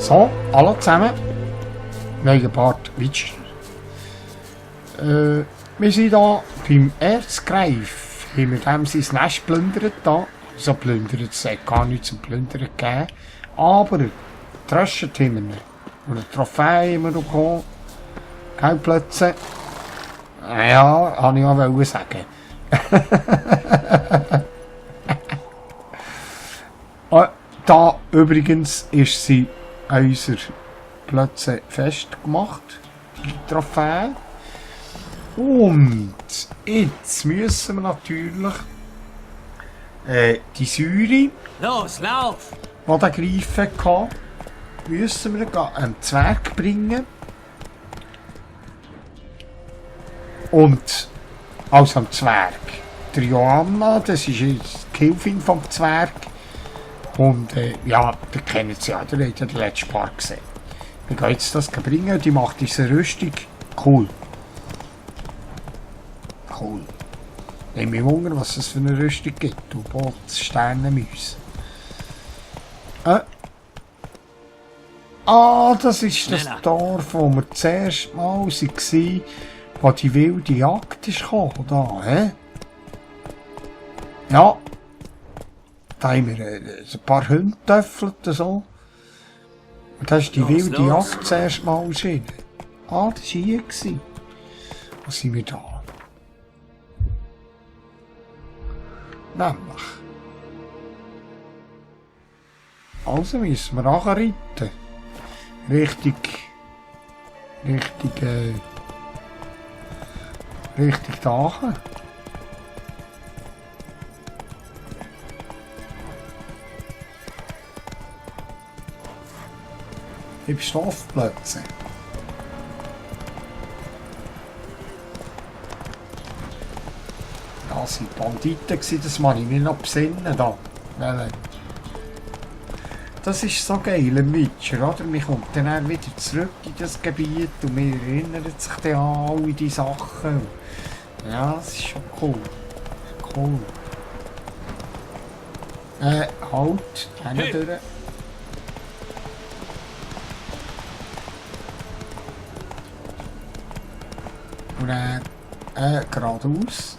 So, hallo zusammen. Neuer Part Witcher. Wir sind hier beim Erzgreif. Haben wir dem sein Nest plündert da. So plündert, es hat gar nichts zum Plündern gegeben. Aber getröstet haben wir ihn. Und eine Trophäe haben wir noch bekommen. Geldplätze. Ja, habe ich auch sagen. Da übrigens ist sie an unserer Plätze festgemacht, die Trophäe. Und jetzt müssen wir natürlich die Säure, los, lauf! die der Greifen hatte, müssen wir einem Zwerg bringen. Und also am Zwerg. Der Johanna, das ist die Gehilfin vom Zwerg. Und ja, ihr kennt sie ja, der hat ja den letzten Part gesehen. Wir gehen jetzt das bringen, die macht diese Rüstung. Cool. Cool. Ich nehme mich wunder, was es für eine Rüstung gibt. Du Boots, Sternenmäuse. Das ist das Dorf, wo wir zuerst mal waren, wo die wilde Jagd ist gekommen, da, hä? Ja. Da haben wir ein paar Hunde getöffelt und so. Und da ist die wilde Jagd zuerst mal erschienen. Das war hier. Was sind wir da? Nämlich. Also müssen wir nachreiten. Richtig dahin. Im Schlafplätze. Das waren Banditen, das kann ich mir noch besinnen. Da. Das ist so geil im Witcher, oder? Man kommt dann wieder zurück in das Gebiet und man erinnert sich dann an alle die Sachen. Ja, das ist schon cool. Cool. Halt, hinten durch. Und dann geradeaus.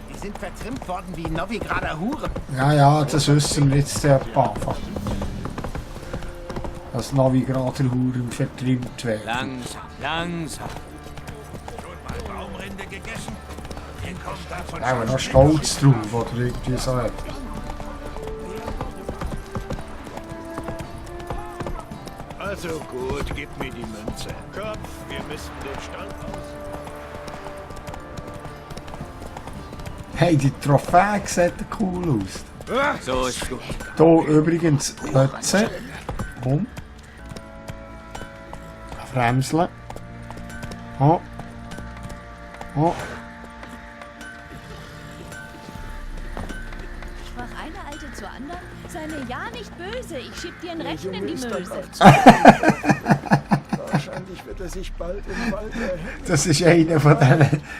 Die sind vertrimmt worden wie Novigrader Huren. Ja, das wissen wir jetzt der Papa. Dass Novigrader Huren vertrimmt werden. Langsam. Schon mal Baumrinde gegessen? Hier kommt davon Ja, aber noch stolz drauf, oder irgendwie so etwas. Also gut, gib mir die Münze. Kopf, wir müssen den Stall aus. Hey, die Trophäe sieht cool aus. So ist gut. Hier übrigens Plätze. Komm. Bremseln. Oh. Sprach eine Alte zur anderen, sei mir ja nicht böse, ich schieb dir ein Rechen in die Möse. Wahrscheinlich wird er sich bald im Wald erhängen. Das war einer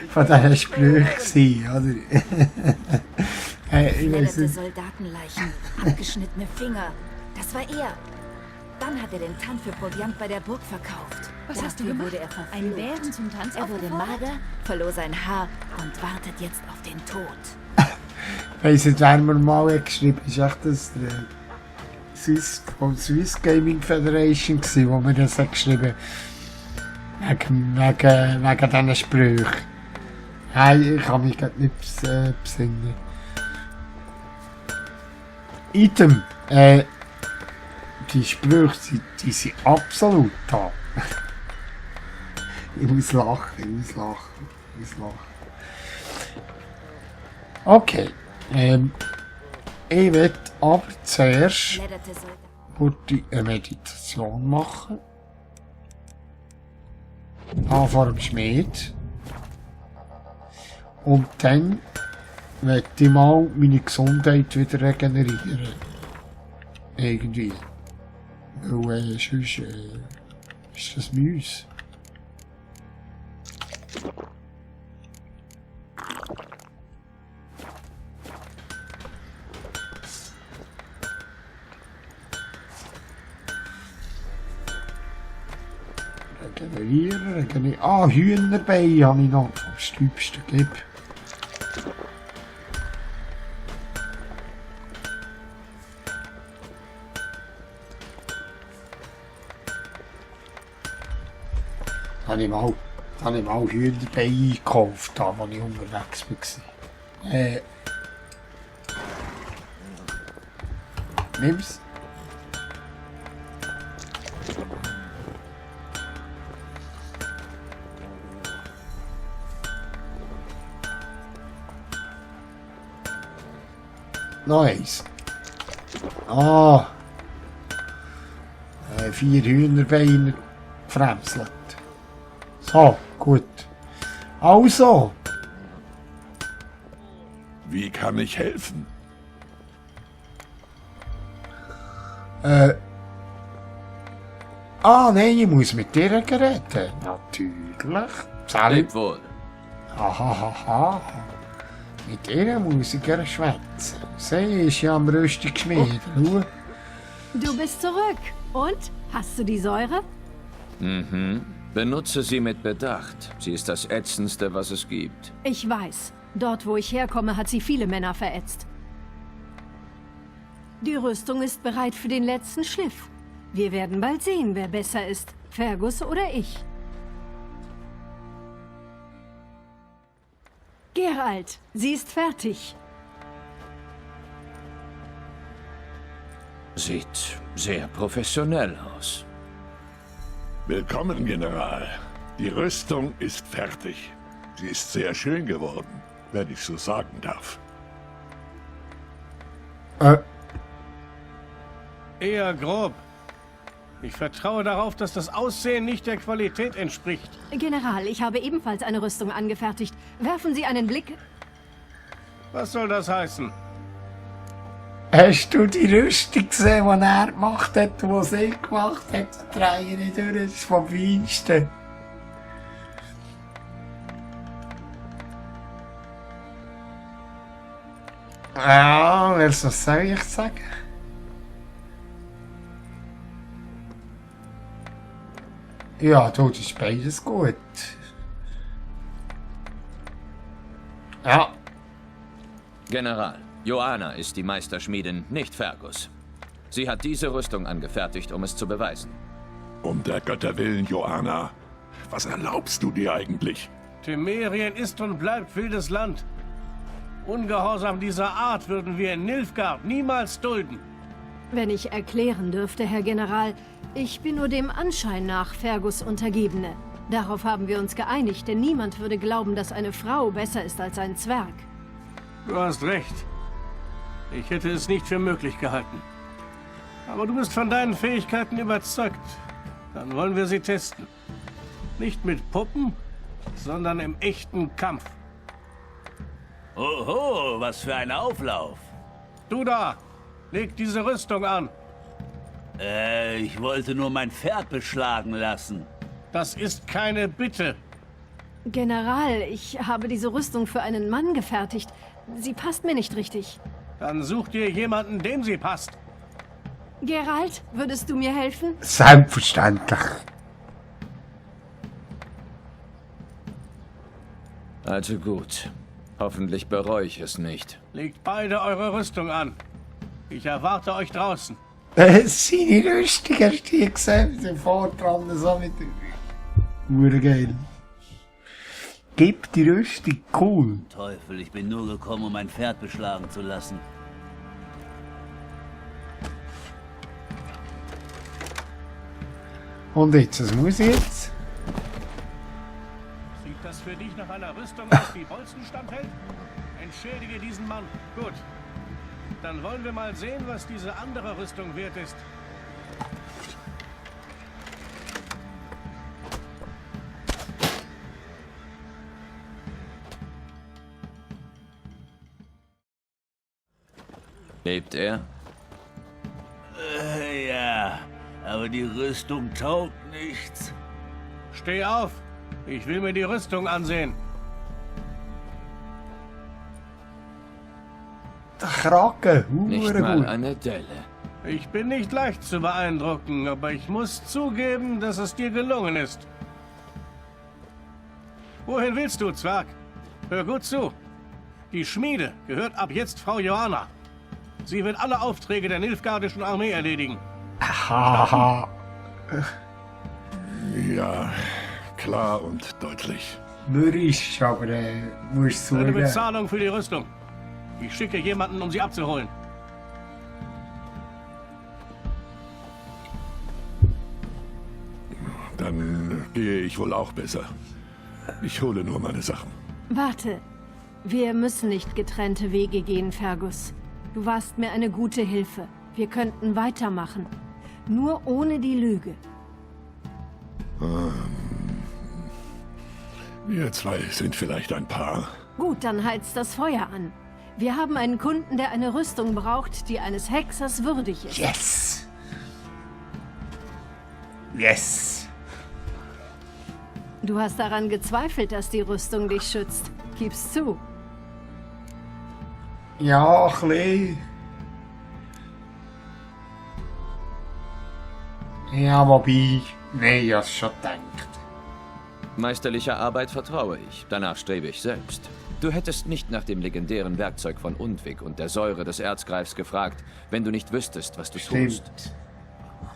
von diesen Sprüchen, oder? Ich weiß Schredderte nicht. Soldatenleichen, abgeschnittene Finger. Das war er. Dann hat er den Tann für Proviant bei der Burg verkauft. Was hast du Dafür gemacht? wurde er verflucht. Einen Bären zum Tanz Er wurde aufgefordert? mager, verlor sein Haar und wartet jetzt auf den Tod. Ich weiss nicht, wer mir mal geschrieben hat, ist echt das der vom Swiss Gaming Federation gewesen, wo mir das hat geschrieben wegen diesen Sprüchen. Hey, ich kann mich gerade nicht besinnen. Item, die Sprüche, die sind absolut da. Ich muss lachen. Okay, ich will aber zuerst Schledderte Soldaten. eine Meditation machen. Vor dem Schmied. Und dann werde ich mal meine Gesundheit wieder regenerieren. Irgendwie. Weil sonst ist das Müs. Regenerieren, ah, Hühnerbein habe ich noch vom Stübsten gegeben. Habe ich mal Hühnerbein eingekauft, da als ich unterwegs war. Nimm's. Nice. Ah. 4 Hühnerbeine gefremselt. So, gut. Also. Wie kann ich helfen? Nein, ich muss mit dir reden. Natürlich. Leb wohl. Hahaha. Mit ihr muss ich gerne schwätzen. Sie ist ja am Rüstung geschmiedet. Schau. Du bist zurück. Und? Hast du die Säure? Mhm. Benutze sie mit Bedacht. Sie ist das Ätzendste, was es gibt. Ich weiß. Dort, wo ich herkomme, hat sie viele Männer verätzt. Die Rüstung ist bereit für den letzten Schliff. Wir werden bald sehen, wer besser ist. Fergus oder ich. Geralt, sie ist fertig. Sieht sehr professionell aus. Willkommen, General. Die Rüstung ist fertig. Sie ist sehr schön geworden, wenn ich so sagen darf. Eher grob. Ich vertraue darauf, dass das Aussehen nicht der Qualität entspricht. General, ich habe ebenfalls eine Rüstung angefertigt. Werfen Sie einen Blick. Was soll das heißen? Hast du die Rüstung gesehen, die er gemacht hat, die sie gemacht hat? Drei nicht durch, das ist vom Feinsten. Ja, was soll ich sagen? Ja, du, das ist beides gut. Ja. General, Joanna ist die Meisterschmiedin, nicht Fergus. Sie hat diese Rüstung angefertigt, um es zu beweisen. Um der Götter willen, Joanna. Was erlaubst du dir eigentlich? Temerien ist und bleibt wildes Land. Ungehorsam dieser Art würden wir in Nilfgaard niemals dulden. Wenn ich erklären dürfte, Herr General, ich bin nur dem Anschein nach Fergus Untergebene. Darauf haben wir uns geeinigt, denn niemand würde glauben, dass eine Frau besser ist als ein Zwerg. Du hast recht. Ich hätte es nicht für möglich gehalten. Aber du bist von deinen Fähigkeiten überzeugt. Dann wollen wir sie testen. Nicht mit Puppen, sondern im echten Kampf. Oho, was für ein Auflauf. Du da, leg diese Rüstung an. Ich wollte nur mein Pferd beschlagen lassen. Das ist keine Bitte. General, ich habe diese Rüstung für einen Mann gefertigt. Sie passt mir nicht richtig. Dann such dir jemanden, dem sie passt. Geralt, würdest du mir helfen? Selbstverständlich. Also gut. Hoffentlich bereue ich es nicht. Legt beide eure Rüstung an. Ich erwarte euch draußen. Seine Rüstung, hast du die gesehen? Der Vortrag so mit der geil. Gib die Rüstung, cool. Teufel, ich bin nur gekommen, um mein Pferd beschlagen zu lassen. Und jetzt, was muss ich jetzt? Sieht das für dich nach einer Rüstung aus, die Bolzen standhält? Entschädige diesen Mann. Gut. Dann wollen wir mal sehen, was diese andere Rüstung wert ist. Lebt er? Ja, aber die Rüstung taugt nichts. Steh auf! Ich will mir die Rüstung ansehen. Der Kragen, Nicht hure mal gut. eine Delle. Ich bin nicht leicht zu beeindrucken, aber ich muss zugeben, dass es dir gelungen ist. Wohin willst du, Zwerg? Hör gut zu. Die Schmiede gehört ab jetzt Frau Joanna. Sie wird alle Aufträge der Nilfgaardischen Armee erledigen. Haha. Ja, klar und deutlich. Mürrisch, aber musst du Eine sagen. Bezahlung für die Rüstung. Ich schicke jemanden, um sie abzuholen. Dann gehe ich wohl auch besser. Ich hole nur meine Sachen. Warte. Wir müssen nicht getrennte Wege gehen, Fergus. Du warst mir eine gute Hilfe. Wir könnten weitermachen. Nur ohne die Lüge. Wir zwei sind vielleicht ein Paar. Gut, dann heizt das Feuer an. Wir haben einen Kunden, der eine Rüstung braucht, die eines Hexers würdig ist. Yes! Yes! Du hast daran gezweifelt, dass die Rüstung dich schützt. Gib's zu. Ja, ein bisschen. Ja, wobei... Nein, ich hab's schon gedacht. Meisterlicher Arbeit vertraue ich, danach strebe ich selbst. Du hättest nicht nach dem legendären Werkzeug von Undvik und der Säure des Erzgreifs gefragt, wenn du nicht wüsstest, was du tust. Stimmt.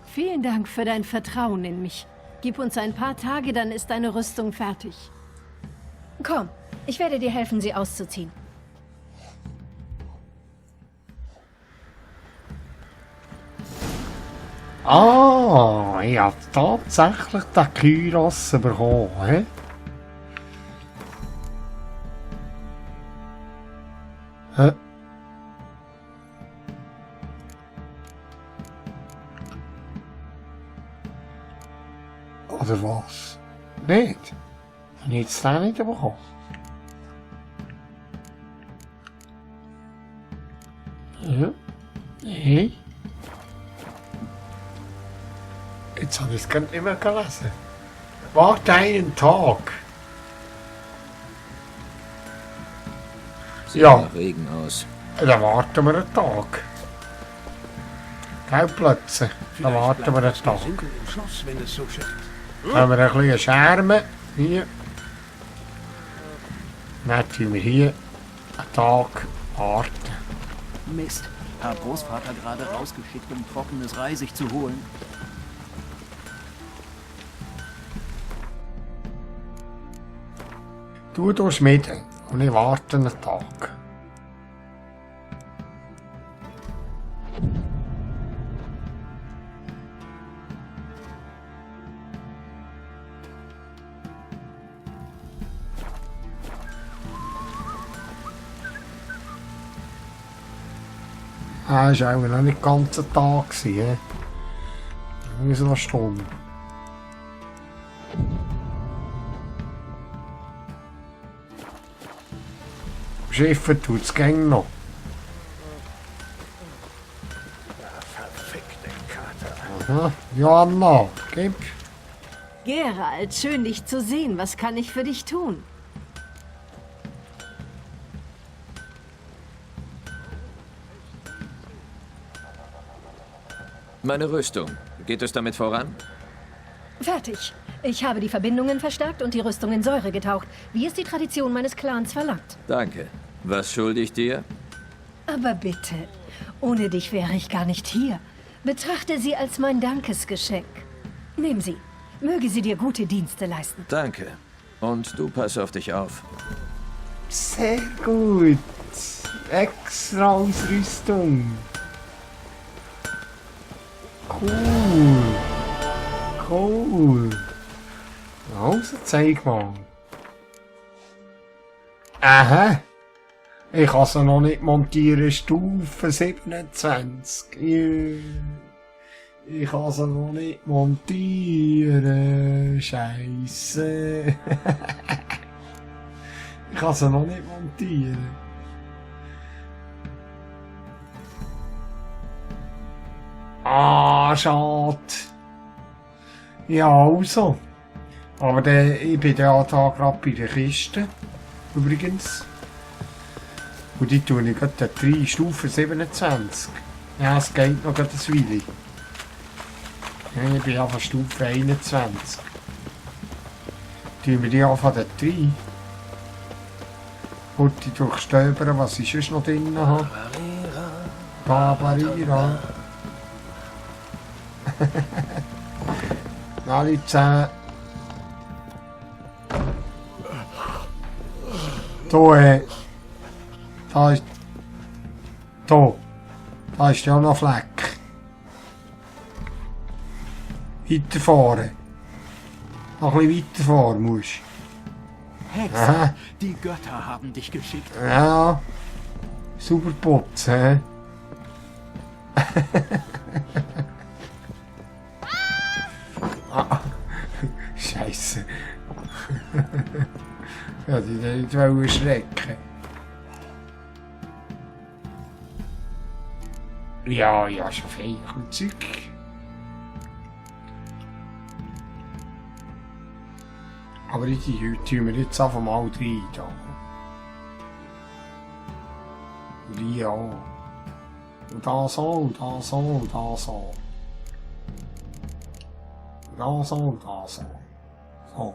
Vielen Dank für dein Vertrauen in mich. Gib uns ein paar Tage, dann ist deine Rüstung fertig. Komm, ich werde dir helfen, sie auszuziehen. Ah, ich habe tatsächlich den Kyros bekommen, hä? Hä? Oder was? Nicht? Habe ich jetzt den nicht bekommen? Ja? Nee? Jetzt habe ich es gar nicht mehr gelesen. Warte einen Tag. Sieht Ja. nach Regen aus. Dann warten wir einen Tag. Gell, Plätze? Dann warten wir einen Tag. Dunkel im Schloss, wenn es so schüttet. Haben wir ein bisschen Schermen. Hier. Dann tun wir hier einen Tag warten. Mist. Hat Großvater gerade rausgeschickt, um trockenes Reisig zu holen. Du schmieden und ich warte einen Tag. Ah, das war auch noch nicht den ganzen Tag. Irgendwie so eine Stunde. Schiffen tut es gäng noch. Verfickte Kater. Aha. Joanna, gib. Geralt, schön dich zu sehen. Was kann ich für dich tun? Meine Rüstung. Geht es damit voran? Fertig. Ich habe die Verbindungen verstärkt und die Rüstung in Säure getaucht, wie es die Tradition meines Clans verlangt. Danke. Was schulde ich dir? Aber bitte, ohne dich wäre ich gar nicht hier. Betrachte sie als mein Dankesgeschenk. Nimm sie. Möge sie dir gute Dienste leisten. Danke. Und du pass auf dich auf. Sehr gut. Extra Ausrüstung. Cool. Cool. Also, zeig mal. Aha. Ich kann sie noch nicht montieren. Stufe 27. Ich kann sie noch nicht montieren. Scheisse. Ich kann sie noch nicht montieren. Ah, schade. Ja, also. Aber ich bin ja da gerade bei der Kiste. Übrigens. Und die tue ich gerade 3 Stufe 27. Ja, es geht noch gerade ein Weile. Ja, ich bin ja von Stufe 21. Tun wir die einfach da 3. Und die durchstöbern, was ich sonst noch drin habe. Barbarira. Alle 10. Da ist... Da ist ja noch Fleck. Weiterfahren. Noch ein bisschen weiterfahren musst. Hexer, die Götter haben dich geschickt. Ja. Super Putz, hä? Scheiße. Ja, die nicht erschrecken. Ja, schon viel Zeug. Aber die tun wir jetzt einfach mal rein. Da. Und ja. Und da so, da so, da so. Da so, da so. So.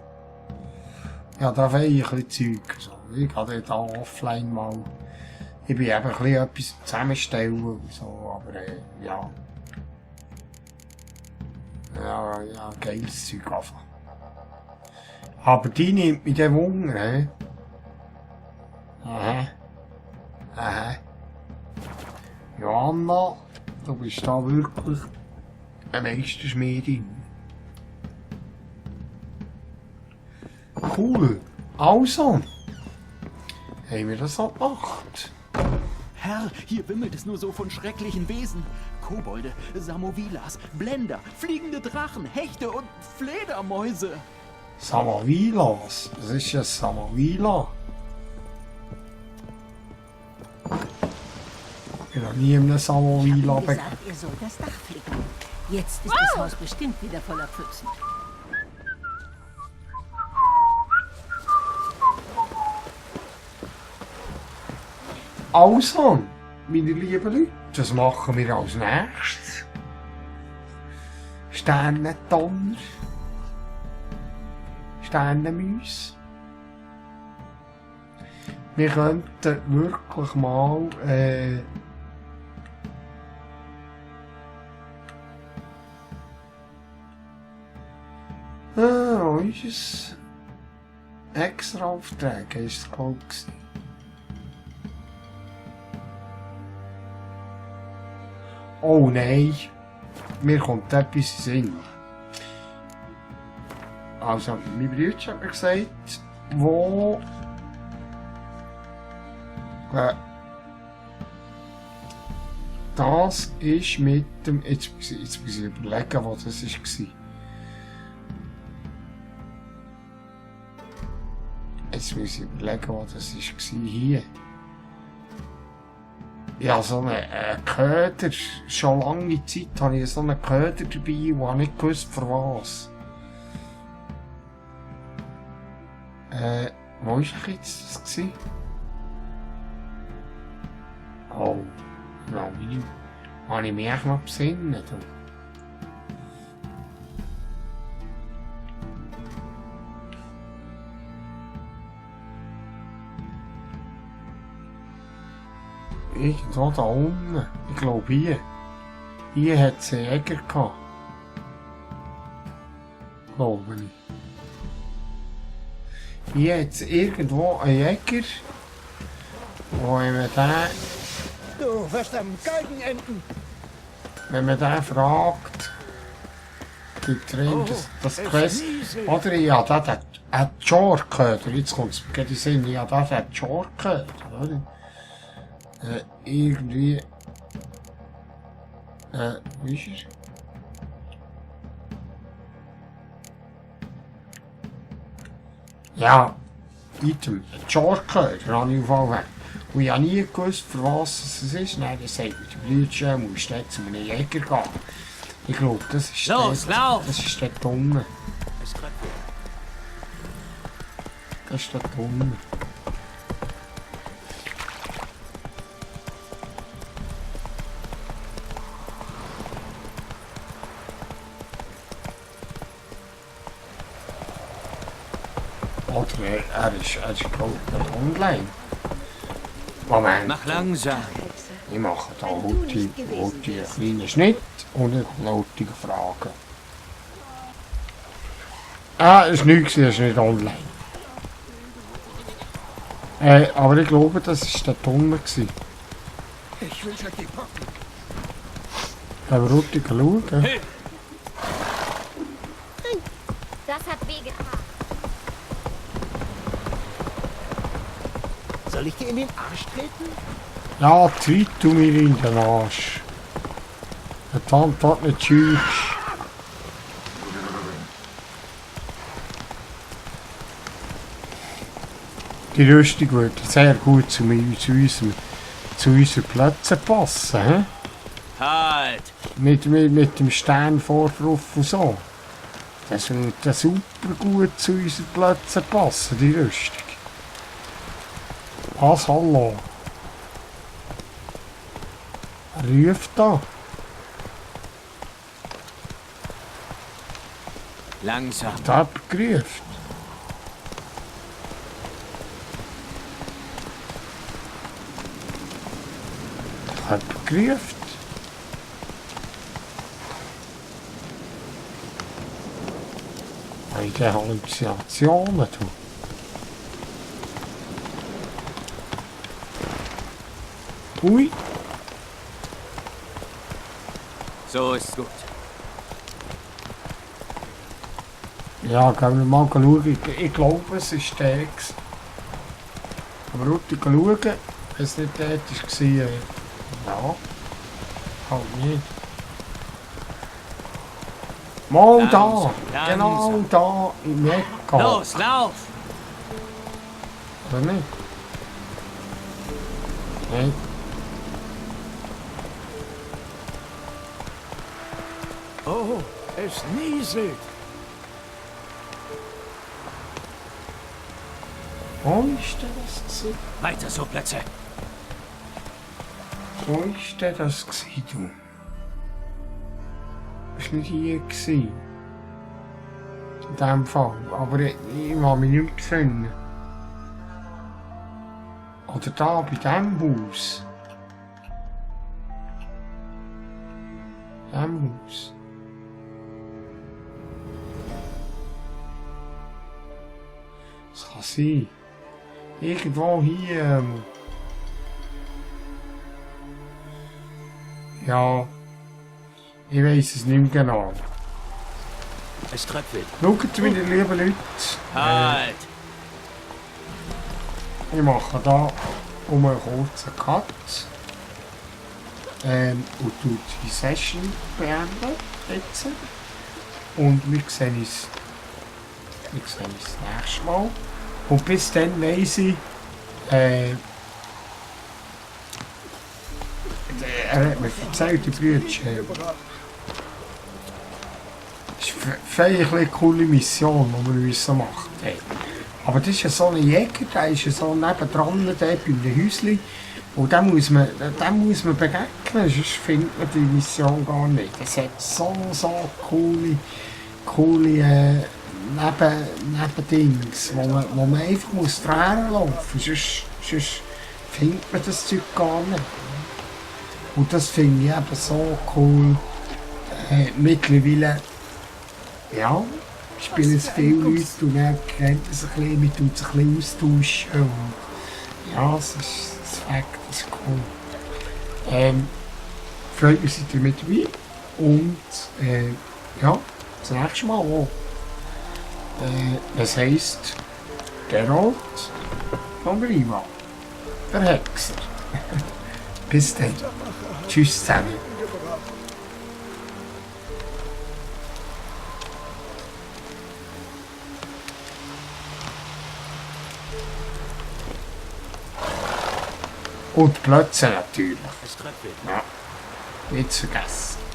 Ja, da will ich ein bisschen Zeug. So. Ich gehe da offline mal. Ich bin eben ein bisschen etwas zusammenstellen und so, aber ja. Ja, geiles Zeug einfach. Aber die nimmt mich den Wunder, hä? Aha. Johanna, du bist da wirklich eine Meisterschmiedin. Cool. Also, haben wir das auch gemacht? Herr, hier wimmelt es nur so von schrecklichen Wesen. Kobolde, Samovilas, Blender, fliegende Drachen, Hechte und Fledermäuse. Samovilas? Was ist ein Samovila? Ich bin noch nie in einem Samovila begegnet. Ihr sollt das Dach flicken. Jetzt ist das Haus bestimmt wieder voller Pfützen. Also, meine lieben Leute, das machen wir als nächstes. Sternentonner. Sternenmäuse. Wir könnten wirklich mal wo ist es? Extra Aufträge ist es, glaube ich. Oh nein, mir kommt etwas in den Sinn. Also, mein Bruder hat mir gesagt, wo das ist mit dem. Jetzt muss ich überlegen, was das war. Jetzt muss ich überlegen, was das war hier. Ja, so einen Köder. Schon lange Zeit hatte ich so einen Köder dabei und habe nicht gewusst, für was. Wo war ich jetzt das? Oh, nein, habe ich mich echt noch besinnen. Irgendwo da unten. Ich glaube hier. Hier hat es einen Jäger gehabt. Glaube ich. Hier hat es irgendwo einen Jäger. Wo wenn man den... Du wirst am Galgen enden. Wenn man den fragt, gibt er ihm das Quest. Oder ja, das hat Jorköder. Jetzt kommt es mir in den Sinn. Ja, das hat Jorköder, oder? Irgendwie... wie ist es? Ja, Item, Jorköder habe ich auf jeden. Und ich habe nie gewusst, für was es ist. Nein, dann sagt mir der Blütchen, musst du jetzt zu einem Jäger gehen. Ich glaube, das ist Los, lauf! Das ist der Tunne. Es tröpfelt. Das ist der Tunne. Oder er ist glaube ich nicht online. Moment. Mach langsam. Ich mache da heute einen kleinen Schnitt und eine lautige Frage. Ah, es ist nichts, das ist nicht online. Aber ich glaube, das war der Tunnel. Ich will Jackie packen. Aber Rutti schauen. Das hat wehgetan. Soll ich dir in den Arsch treten? Ja, tritt du mir in den Arsch. Der Tante hat nicht schüch. Die Rüstung würde sehr gut zu unseren Plätzen passen. He? Halt! Mit dem Stern vor drauf und so. Das würde super gut zu unseren Plätzen passen, die Rüstung. Was, hallo? Ruft da. Langsam. Da hat gerufen. Hat gerufen. Bei den Halluzinationen, du. Ui. So ist gut. Ja, können wir mal schauen. Ich glaube, es ist der. Aber Rutti schauen, wenn es nicht der war. Ja, halt nicht. Mal da! Genau da im Eck. Los, lauf! Oder nicht? Nein. Oh, es nieselt. Wo ist denn das gewesen? Weiter so, Plätze! Wo ist denn das gewesen, du? Das war nicht hier gewesen. In diesem Fall. Aber ich kann mich nicht besinnen. Oder da bei diesem Haus. Diesem Haus. Das kann sein. Irgendwo hier. Ja. Ich weiß es nicht mehr genau. Es tröpfelt. Schaut wieder, liebe Leute. Halt! Ich mache da um einen kurzen Cut. Und tue die Session beenden. Jetzt. Und wir sehen uns das nächste Mal. Und bis dann weiss ich, er hat mir erzählt, die Brüder. Das ist eine coole Mission, die wir machen müssen. Aber das ist ja so ein Jäger, der ist ja so nebendran, dort bei einem Häuschen. Und dem muss man begegnen, sonst findet man die Mission gar nicht. Es hat so coole Nebendings, wo man einfach muss dran laufen muss, sonst findet man das Zeug gar nicht. Und das finde ich eben so cool. Mittlerweile, ja, spielen es viele Leute und dann kennt es ein bisschen, man tut sich ein bisschen austauschen. Und ja, das Fakt, das ist cool. Freut mich, seid ihr mit dabei. Und ja, das nächste Mal auch. Das heisst, der Rot von Grima, der Hexer. Bis dann. Tschüss zusammen. Und Plätze natürlich. Es tröpfelt. Ja, nicht vergessen.